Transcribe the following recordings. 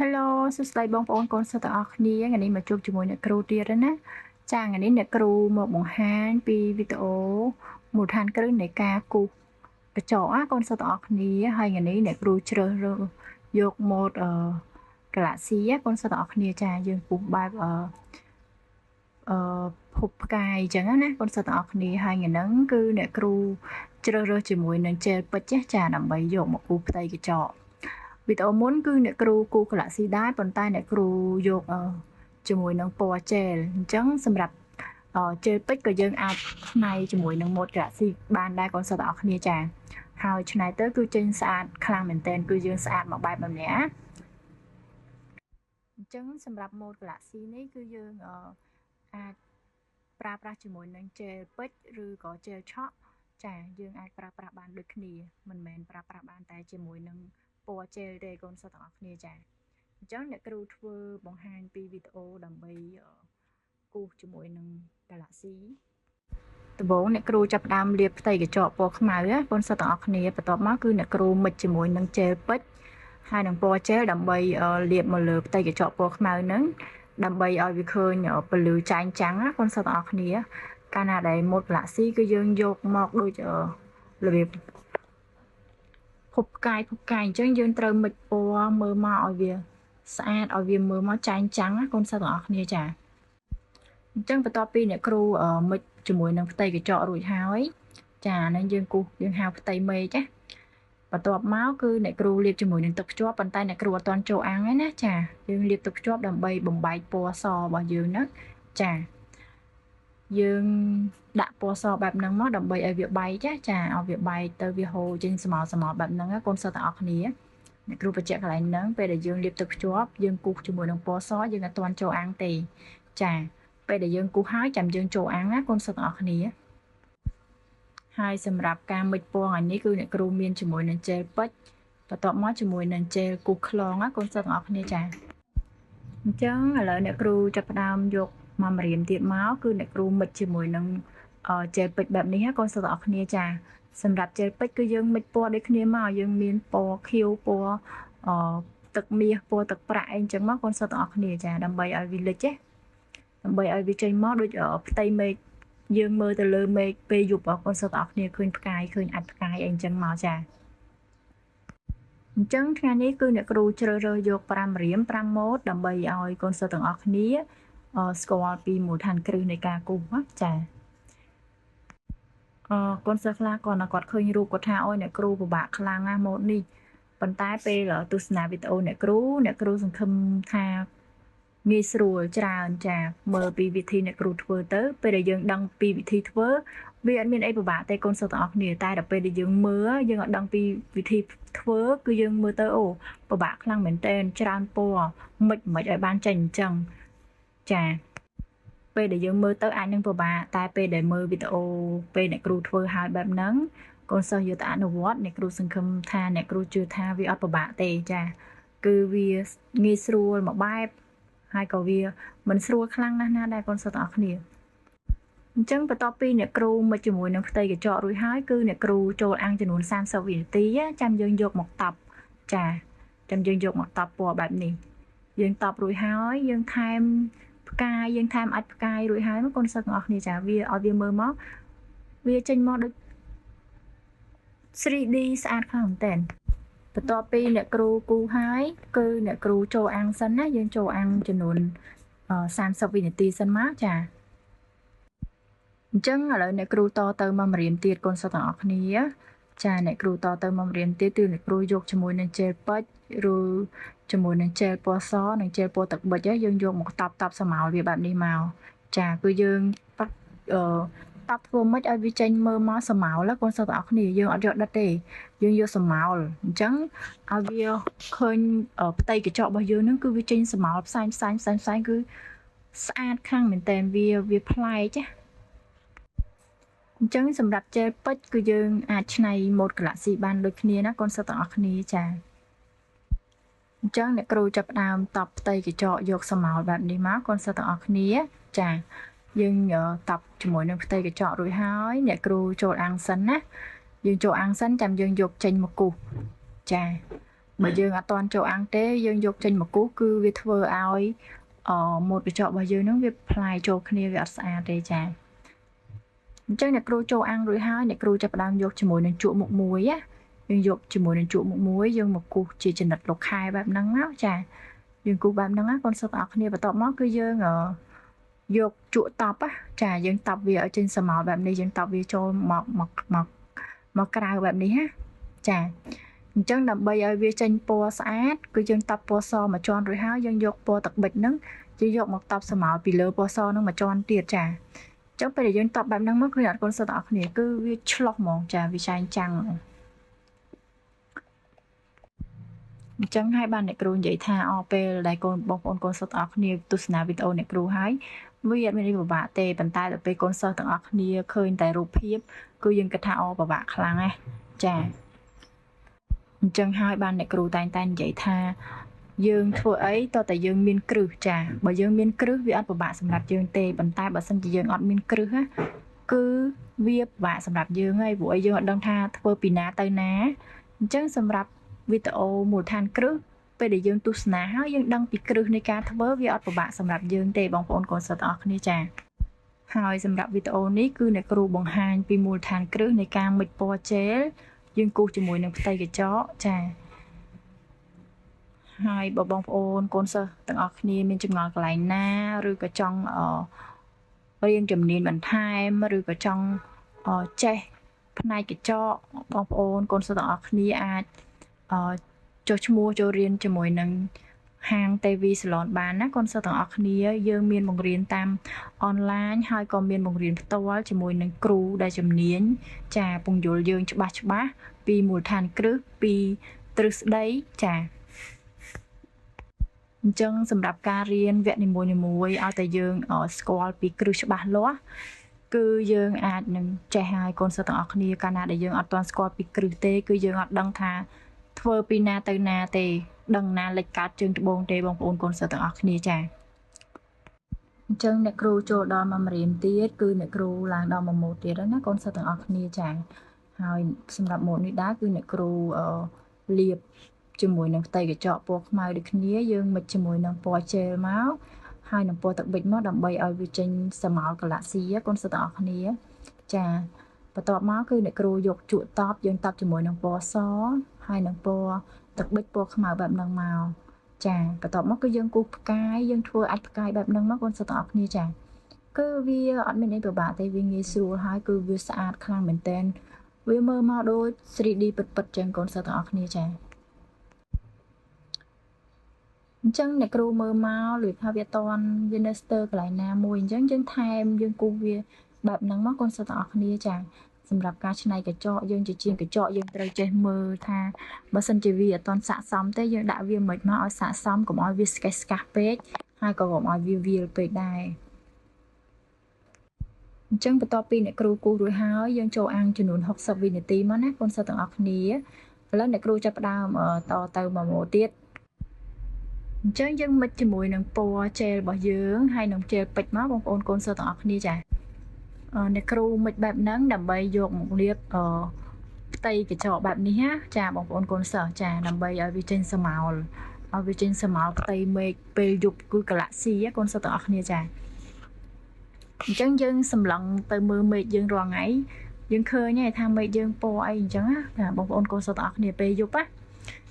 Hello សួស្តីបងប្អូនកូនសិស្សទាំងអស់គ្នាថ្ងៃនេះមកជួបជាមួយអ្នកគ្រូទៀតណាចាថ្ងៃនេះអ្នកគ្រូមកបង្ហាញពីវីដេអូមូលដ្ឋានគ្រឹះនៃការគូសកញ្ចក់ណាកូនសិស្សទាំងអស់គ្នាហើយថ្ងៃនេះអ្នកគ្រូជ្រើសរើសយកម៉ូដអឺ Galaxy កូនសិស្សទាំងអស់គ្នាចាយើងគូសបែបអឺភពផ្កាយអញ្ចឹងណាកូនសិស្សទាំងអស់គ្នាហើយថ្ងៃហ្នឹងគឺអ្នកគ្រូជ្រើសរើសជាមួយនឹងជែលពេជ្រចាដើម្បីយកមកគូសផ្ទៃកញ្ចក់វីដេអូមុនគឺអ្នកគ្រូគូ Galaxy ដែរប៉ុន្តែអ្នកគ្រូយកជាមួយនឹងពណ៌ជែលអញ្ចឹងសម្រាប់ជែលពេជ្រក៏យើងអាចច្នៃជាមួយនឹងម៉ូដ Galaxy បានដែរកូនសិស្សទាំងអស់គ្នាចាហើយច្នៃទៅគឺចេញស្អាតខ្លាំងមែនទែនគឺយើងស្អាតមកបែបម្នាក់អញ្ចឹងសម្រាប់ម៉ូដ Galaxy នេះគឺយើងអាចប្រើប្រាស់ជាមួយនឹងជែលពេជ្រឬក៏ជែលឆក់ចាយើងអាចប្រើប្រាស់បានដូចគ្នាមិនមែនប្រើប្រាស់បានតែជាមួយនឹងពណ៌ជែលទេកូនសិស្សទាំងអស់គ្នាចាអញ្ចឹងអ្នកគ្រូធ្វើបង្ហាញពីវីដេអូដើម្បីគូសជាមួយនឹង Galaxy ដំបូងអ្នកគ្រូចាប់ផ្ដើមលាបផ្ទៃកញ្ចក់ពណ៌ខ្មៅណាកូនសិស្សទាំងអស់គ្នាបន្ទាប់មកគឺអ្នកគ្រូមិចជាមួយនឹងជែលពេជ្រហើយនឹងពណ៌ជែលដើម្បីលាបមកលើផ្ទៃកញ្ចក់ពណ៌ខ្មៅហ្នឹងដើម្បីឲ្យវាឃើញពន្លឺចែងចាំងណាកូនសិស្សទាំងអស់គ្នាកាលណាដែលម៉ូដ Galaxy គឺយើងយកមកដូចរបៀបភពផ្កាយភពផ្កាយអញ្ចឹងយើងត្រូវមិចពណ៌មើលមកឲ្យវាស្អាតឲ្យវាមើលមកចែងចាំងណាកូនសិស្សទាំងអស់គ្នាចាអញ្ចឹងបន្ទាប់ពីអ្នកគ្រូមិចជាមួយនឹងផ្ទៃកញ្ចក់រួចហើយចាហ្នឹងយើងគូសយើងហៅផ្ទៃមេឃណាបន្ទាប់មកគឺអ្នកគ្រូលាបជាមួយនឹងទឹកភ្ជាប់ប៉ុន្តែអ្នកគ្រូអត់ទាន់ចូលអាំងទេណាចាយើងលាបទឹកភ្ជាប់ដើម្បីបំបែកពណ៌សរបស់យើងហ្នឹងចាយើងដាក់ពណ៌សបែបហ្នឹងមកដើម្បីឲ្យវាបែកចាចាឲ្យវាបែកទៅវាហូរចេញស្មោស្មោបែបហ្នឹងកូនសិស្សទាំងអស់គ្នាអ្នកគ្រូបញ្ជាក់កន្លែងហ្នឹងពេលដែលយើងលាបទឹកភ្ជាប់យើងគូសជាមួយនឹងពណ៌សយើងអត់ទាន់ចូលអាំងទេចាពេលដែលយើងគូសហើយចាំយើងចូលអាំងណាកូនសិស្សទាំងអស់គ្នាហើយសម្រាប់ការមិចពណ៌ថ្ងៃនេះគឺអ្នកគ្រូមានជាមួយនឹងជែលពេជ្របន្ទាប់មកជាមួយនឹងជែលគូសខ្លងណាកូនសិស្សទាំងអស់គ្នាចាអញ្ចឹងឥឡូវអ្នកគ្រូចាប់ផ្ដើមយកមកម្រាមទៀតមកគឺអ្នកគ្រូមិចជាមួយនឹងជែលពេជ្របែបនេះណាកូនសិស្សទាំងអស់គ្នាចាសម្រាប់ជែលពេជ្រគឺយើងមិចពណ៌ដូចគ្នាមកយើងមានពណ៌ខៀវពណ៌អទឹកមាសពណ៌ទឹកប្រាក់អីអញ្ចឹងមកកូនសិស្សទាំងអស់គ្នាចាដើម្បីឲ្យវាលិចណាដើម្បីឲ្យវាចេញមកដូចផ្ទៃមេឃយើងមើលទៅលើមេឃពេលយប់បងប្អូនសិស្សទាំងអស់គ្នាឃើញផ្កាយឃើញអាចផ្កាយអីអញ្ចឹងមកចាអញ្ចឹងថ្ងៃនេះគឺអ្នកគ្រូជ្រើសរើសយក5រៀម5ម៉ូដដើម្បីឲ្យកូនសិស្សទាំងអស់គ្នាស្គាល់ពីមូលដ្ឋានគ្រឹះនៃការគូសចាកូនសិស្សខ្លះគាត់ឃើញរូបគាត់ថាអូយអ្នកគ្រូពិបាកខ្លាំងណាស់ម៉ូដនេះប៉ុន្តែពេលទស្សនាវីដេអូអ្នកគ្រូសង្ឃឹមថាងាយស្រួលច្រើនចាមើលពីវិធីអ្នកគ្រូធ្វើទៅពេលដែលយើងដឹងពីវិធីធ្វើវាអត់មានអីពិបាកទេកូនសិស្សទាំងអស់គ្នាតែដល់ពេលដែលយើងមើលយើងអត់ដឹងពីវិធីធ្វើគឺយើងមើលទៅអូពិបាកខ្លាំងមែនទែនច្រើនពណ៌មិនឲ្យបានចេញអញ្ចឹងចាពេលដែលយើងមើលទៅអាចនឹងពិបាកតែពេលដែលមើលវីដេអូពេលអ្នកគ្រូធ្វើហើយបែបហ្នឹងកូនសិស្សយកទៅអនុវត្តអ្នកគ្រូសង្ឃឹមថាអ្នកគ្រូជឿថាវាអត់ពិបាកទេចាគឺវាងាយស្រួលមួយបែបហើយក៏វាមិនស្រួលខ្លាំងណាស់ណាដែរកូនសិស្សទាំងអស់គ្នាអញ្ចឹងបន្ទាប់ពីអ្នកគ្រូមកជាមួយនឹងផ្ទៃកញ្ចក់រួចហើយគឺអ្នកគ្រូចូលអាំងចំនួន30វិនាទីចាំយើងយកមកតប់ចាចាំយើងយកមកតប់ពណ៌បែបនេះយើងតប់រួចហើយយើងថែមផ្កាយយើងថែមអាចផ្កាយរួចហើយមកកូនសិស្សទាំងអស់គ្នាចាវាឲ្យវាមើលមកវាចេញមកដូច 3D ស្អាតខ្លាំងមែនទែនបន្ទាប់ពីអ្នកគ្រូគូហើយគឺអ្នកគ្រូចូលអាំងសិនណាយើងចូលអាំងចំនួន30វិនាទីសិនមកចាអញ្ចឹងឥឡូវអ្នកគ្រូតទៅមកម្រាមទៀតកូនសិស្សទាំងអស់គ្នាចាអ្នកគ្រូតទៅមកម្រាមទៀតគឺអ្នកគ្រូយកជាមួយនឹងជែលពេជ្រឬជាមួយនឹងជែលពណ៌សនិងជែលពណ៌ទឹកប៊ិចយើងយកមកតប់ស្រមោលវាបែបនេះមកចាគឺយើងតប់ធ្វើម៉េចឲ្យវាចេញមើលមកស្រមោលកូនសិស្សទាំងអស់គ្នាយើងអត់យកដិតទេយើងយកស្រមោលអញ្ចឹងឲ្យវាឃើញផ្ទៃកញ្ចក់របស់យើងហ្នឹងគឺវាចេញស្រមោលផ្សែងផ្សែងផ្សែងផ្សែងគឺស្អាតខ្លាំងមែនតើវាប្លែកណាអញ្ចឹងសម្រាប់ជែលពេជ្រគឺយើងអាចច្នៃម៉ូដ Galaxy បានដូចគ្នាណាកូនសិស្សទាំងអស់គ្នាចាអញ្ចឹងអ្នកគ្រូចាប់ផ្ដើមតប់ផ្ទៃកញ្ចក់យកស្រមោលបែបនេះមកកូនសិស្សទាំងអស់គ្នាចាយើងតប់ជាមួយនឹងផ្ទៃកញ្ចក់រួចហើយអ្នកគ្រូចូលអាំងសិនណាយើងចូលអាំងសិនចាំយើងយកចេញមកគូសចា បើយើងអត់ទាន់ចូលអាំងទេយើងយកចេញមកគូសគឺវាធ្វើឲ្យម៉ូតក្រចករបស់យើងហ្នឹងវាផ្លាយចូលគ្នាវាអត់ស្អាតទេចាអញ្ចឹងអ្នកគ្រូចូលអាំងរួចហើយអ្នកគ្រូចាប់ផ្ដើមយកជាមួយនឹងជក់មុខមួយណាយើងយកជាមួយនឹងជក់មុខមួយយើងមកគូសជាចំណិតលោកខែបែបហ្នឹងមកចាយើងគូសបែបហ្នឹងណាកូនសិស្សទាំងអស់គ្នាបន្ទាប់មកគឺយើងយកជក់តប់ចាយើងតប់វាឲ្យចេញស្រមោលបែបនេះយើងតប់វាចូលមកមកមកមកក្រៅបែបនេះណាចាអញ្ចឹងដើម្បីឲ្យវាចេញពណ៌ស្អាតគឺយើងតប់ពណ៌សមួយជាន់រួចហើយយើងយកពណ៌ទឹកប៊ិចហ្នឹងយើងយកមកតប់ស្រមោលពីលើពណ៌សហ្នឹងមួយជាន់ទៀតចាអញ្ចឹងពេលដែលយើងតប់បែបហ្នឹងមកគឺអត់កូនសិស្សទាំងអស់គ្នាគឺវាឆ្លោះហ្មងចាវាចែងចាំងហ្មងអញ្ចឹងហើយបានអ្នកគ្រូនិយាយថាអពេលដែលកូនបងប្អូនកូនសិស្សទាំងអស់គ្នាទស្សនាវីដេអូអ្នកគ្រូហើយវាអត់មានអីពិបាកទេប៉ុន្តែដល់ពេលកូនសិស្សទាំងអស់គ្នាឃើញតែរូបភាពគឺយើងគិតថាពិបាកខ្លាំងណាស់ចាអញ្ចឹងហើយបានអ្នកគ្រូតែងតែនិយាយថាយើងធ្វើអីតើតែយើងមានគ្រឹះចាបើយើងមានគ្រឹះវាអត់ពិបាកសម្រាប់យើងទេប៉ុន្តែបើសិនជាយើងអត់មានគ្រឹះណាគឺវាពិបាកសម្រាប់យើងហើយព្រោះអីយើងអត់ដឹងថាធ្វើពីណាទៅណាអញ្ចឹងសម្រាប់វីដេអូមូលដ្ឋានគ្រឹះពេលដែលយើងទស្សនាហើយយើងដឹងពីគ្រឹះនៃការធ្វើវាអត់ពិបាកសម្រាប់យើងទេបងប្អូនកូនសិស្សទាំងអស់គ្នាចាហើយសម្រាប់វីដេអូនេះគឺអ្នកគ្រូបង្ហាញពីមូលដ្ឋានគ្រឹះនៃការមិចពណ៌ជែលយើងគូសជាមួយនឹងផ្ទៃក្រចកចាហើយបើបងប្អូនកូនសិស្សទាំងអស់គ្នាមានចម្ងល់កន្លែងណាឬក៏ចង់រៀនជំនាញបន្ថែមឬក៏ចង់ចេះផ្នែកក្រចកបងប្អូនកូនសិស្សទាំងអស់គ្នាអាចចុះឈ្មោះចូលរៀនជាមួយនឹងហាង TV Salon បានណាកូនសិស្សទាំងអស់គ្នាយើងមានបង្រៀនតាមអនឡាញហើយក៏មានបង្រៀនផ្ទាល់ជាមួយនឹងគ្រូដែលជំនាញចាពង្យល់យើងច្បាស់ច្បាស់ពីមូលដ្ឋានគ្រឹះពីទ្រឹស្ដីចាអញ្ចឹងសម្រាប់ការរៀនវគ្គនីមួយៗឲ្យតែយើងស្គាល់ពីគ្រឹះច្បាស់លាស់គឺយើងអាចនឹងចេះហើយកូនសិស្សទាំងអស់គ្នាកាលណាដែលយើងអត់ទាន់ស្គាល់ពីគ្រឹះទេគឺយើងអត់ដឹងថាធ្វើពីណាទៅណាទេដឹងណាលិចកើតជើងត្បូងទេបងប្អូនកូនសិស្សទាំងអស់គ្នាចាអញ្ចឹងអ្នកគ្រូចូលដល់មួយរៀមទៀតគឺអ្នកគ្រូឡើងដល់មួយម៉ូតទៀតហើយណាកូនសិស្សទាំងអស់គ្នាចាហើយសម្រាប់ម៉ូតនេះដែរគឺអ្នកគ្រូលាបជាមួយនឹងផ្ទៃក្រចកពណ៌ខ្មៅដូចគ្នាយើងមិចជាមួយនឹងពណ៌ជែលមកហើយនឹងពណ៌ទឹកប៊ិចមកដើម្បីឲ្យវាចេញស្រមោលកាឡាស៊ីកូនសិស្សទាំងអស់គ្នាចាបន្ទាប់មកគឺអ្នកគ្រូយកជក់តប់យើងតប់ជាមួយនឹងពណ៌សហើយនឹងពណ៌ទឹកប៊ិចពណ៌ខ្មៅបែបហ្នឹងមកចាបន្ទាប់មកគឺយើងគូសផ្កាយយើងធ្វើអាចផ្កាយបែបហ្នឹងមកកូនសិស្សទាំងអស់គ្នាចាគឺវាអត់មានអីពិបាកទេវាងាយស្រួលហើយគឺវាស្អាតខ្លាំងមែនទែនវាមើលមកដូច 3D ពិតៗចឹងកូនសិស្សទាំងអស់គ្នាចាអញ្ចឹងអ្នកគ្រូមើលមកឬថាវាតន់វានៅស្ទើរកន្លែងណាមួយអញ្ចឹងយើងថែមយើងគូសវាបែបហ្នឹងមកកូនសិស្សទាំងអស់គ្នាចាសម្រាប់ការច្នៃក្រចកយើងជាជាងក្រចកយើងត្រូវចេះមើលថាបើសិនជាវាអត់ទាន់ស័ក្តិសមទេយើងដាក់វាមិនមកឲ្យស័ក្តិសមកុំឲ្យវាស្កេះស្កាស់ពេកហើយក៏កុំឲ្យវាវាលពេកដែរអញ្ចឹងបន្ទាប់ពីអ្នកគ្រូគូសរួចហើយយើងចូលអាំងចំនួន60វិនាទីមកណាកូនសិស្សទាំងអស់គ្នាឥឡូវអ្នកគ្រូចាប់ផ្ដើមតទៅមួយម៉ូទៀតអញ្ចឹងយើងមិចជាមួយនឹងពណ៌ជែលរបស់យើងហើយនឹងជែលពេជ្រមកបងប្អូនកូនសិស្សទាំងអស់គ្នាចាអ្នកគ្រូមិចបែបហ្នឹងដើម្បីយកមកលាបផ្ទៃក្រចកបែបនេះណាចាបងប្អូនកូនសិស្សចាដើម្បីឲ្យវាចេញស្រមោលឲ្យវាចេញស្រមោលផ្ទៃមេឃពេលយប់គឺកាឡាស៊ីកូនសិស្សទាំងអស់គ្នាចាអញ្ចឹងយើងសម្លឹងទៅមើលមេឃយើងរាល់ថ្ងៃយើងឃើញហើយថាមេឃយើងពណ៌អីអញ្ចឹងណាបងប្អូនកូនសិស្សទាំងអស់គ្នាពេលយប់ណា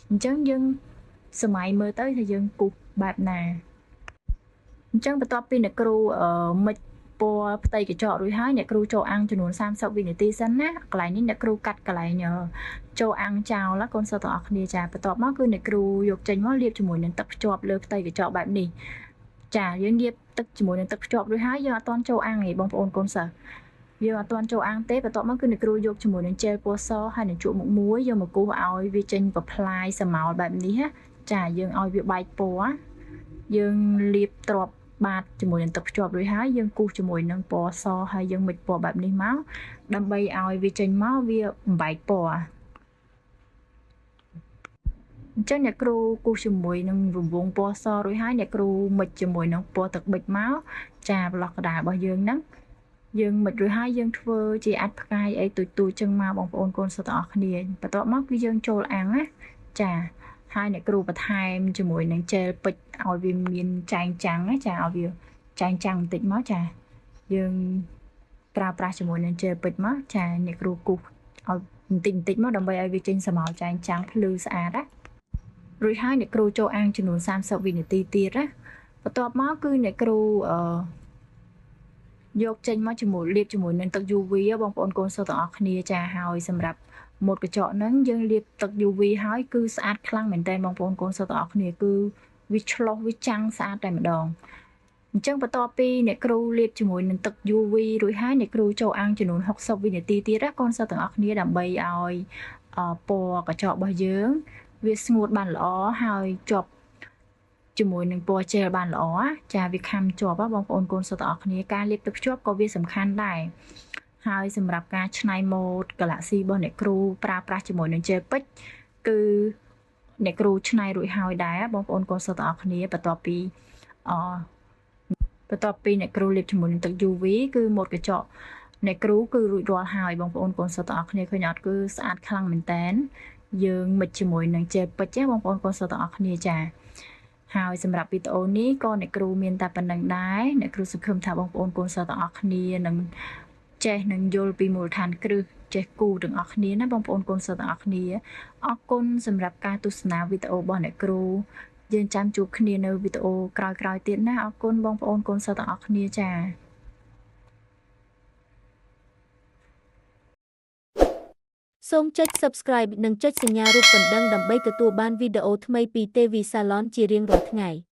អញ្ចឹងយើងសម័យមើលទៅថាយើងគូសបែបណាអញ្ចឹងបន្ទាប់ពីអ្នកគ្រូមិចពណ៌ផ្ទៃក្រចករួចហើយអ្នកគ្រូចូលអាំងចំនួន30វិនាទីសិនណាកន្លែងនេះអ្នកគ្រូកាត់កន្លែងចូលអាំងចោលកូនសិស្សទាំងអស់គ្នាចាបន្ទាប់មកគឺអ្នកគ្រូយកចេញមកលាបជាមួយនឹងទឹកភ្ជាប់លើផ្ទៃក្រចកបែបនេះចាយើងលាបទឹកជាមួយនឹងទឹកភ្ជាប់រួចហើយយើងអត់ទាន់ចូលអាំងទេបងប្អូនកូនសិស្សយើងអត់ទាន់ចូលអាំងទេបន្ទាប់មកគឺអ្នកគ្រូយកជាមួយនឹងជែលពណ៌សហើយនឹងជក់មុខមួយយកមកគូសឲ្យវាចេញប្រផ្លាយស្រមោលបែបនេះណាចាយើងឲ្យវាបែកពណ៌យើងលាបទ្រាប់បាតជាមួយនឹងទឹកភ្ជាប់រួចហើយយើងគូសជាមួយនឹងពណ៌សហើយយើងមិចពណ៌បែបនេះមកដើម្បីឲ្យវាចេញមកវាបំបែកពណ៌អញ្ចឹងអ្នកគ្រូគូសជាមួយនឹងរង្វង់ពណ៌សរួចហើយអ្នកគ្រូមិចជាមួយនឹងពណ៌ទឹកប៊ិចមកចាប្លុកកដាលរបស់យើងហ្នឹងយើងមិចរួចហើយយើងធ្វើជាអាចផ្កាយអីទូចៗចឹងមកបងប្អូនកូនសិស្សទាំងអស់គ្នាបន្ទាប់មកគឺយើងចូលអាំងណាចា ហើយអ្នកគ្រូបន្ថែមជាមួយនឹងជែលពេជ្រឲ្យវាមានចែងចាំងណាចាឲ្យវាចែងចាំងបន្តិចមកចាយើងប្រើប្រាស់ជាមួយនឹងជែលពេជ្រមកចាអ្នកគ្រូគូសឲ្យបន្តិចបន្តិចមកដើម្បីឲ្យវាចេញស្រមោលចែងចាំងភ្លឺស្អាតណារួចហើយអ្នកគ្រូចូលអាំងចំនួន30វិនាទីទៀតណាបន្ទាប់មកគឺអ្នកគ្រូអឺយកចេញមកជាមួយលាបជាមួយនឹងទឹក UV បងប្អូនកូនសិស្សទាំងអស់គ្នាចាហើយសម្រាប់ម៉ូតក្រចកហ្នឹងយើងលាបទឹក UV ហើយគឺស្អាតខ្លាំងមែនតើបងប្អូនកូនសិស្សទាំងអស់គ្នាគឺវាឆ្លុះវាចាំងស្អាតតែម្ដងអញ្ចឹងបន្ទាប់ពីអ្នកគ្រូលាបជាមួយនឹងទឹក UV រួចហើយអ្នកគ្រូចូលអាំងចំនួន60វិនាទីទៀតណាកូនសិស្សទាំងអស់គ្នាដើម្បីឲ្យពណ៌ក្រចករបស់យើងវាស្ងួតបានល្អហើយជាប់ជាមួយនឹងពណ៌ជែលបានល្អចាវាខាំជាប់បងប្អូនកូនសិស្សទាំងអស់គ្នាការលាបទឹកភ្ជាប់ក៏វាសំខាន់ដែរហើយសម្រាប់ការច្នៃម៉ូត Galaxy របស់អ្នកគ្រូប្រើប្រាស់ជាមួយនឹងជែលពេជ្រគឺអ្នកគ្រូច្នៃរួចហើយដែរបងប្អូនកូនសិស្សទាំងអស់គ្នាបន្ទាប់ពីអបន្ទាប់ពីអ្នកគ្រូលាបជាមួយនឹងទឹក UV គឺម៉ូតក្រចកអ្នកគ្រូគឺរួចរាល់ហើយបងប្អូនកូនសិស្សទាំងអស់គ្នាឃើញអត់គឺស្អាតខ្លាំងមែនតើយើងមិចជាមួយនឹងជែលពេជ្របងប្អូនកូនសិស្សទាំងអស់គ្នាចាហើយសម្រាប់វីដេអូនេះក៏អ្នកគ្រូមានតែប៉ុណ្ណឹងដែរអ្នកគ្រូសង្ឃឹមថាបងប្អូនកូនសិស្សទាំងអស់គ្នានឹងចេះនឹងយល់ពីមូលដ្ឋានគ្រឹះចេះគូទាំងអស់គ្នាណាបងប្អូនកូនសិស្សទាំងអស់គ្នាអរគុណសម្រាប់ការទស្សនាវីដេអូរបស់អ្នកគ្រូយើងចាំជួបគ្នានៅវីដេអូក្រោយៗទៀតណាអរគុណបងប្អូនកូនសិស្សទាំងអស់គ្នាចា សូមចុច Subscribe និងចុចសញ្ញារូបកណ្ដឹងដើម្បីទទួលបានវីដេអូថ្មីពី TV Salon ជារៀងរាល់ថ្ងៃ។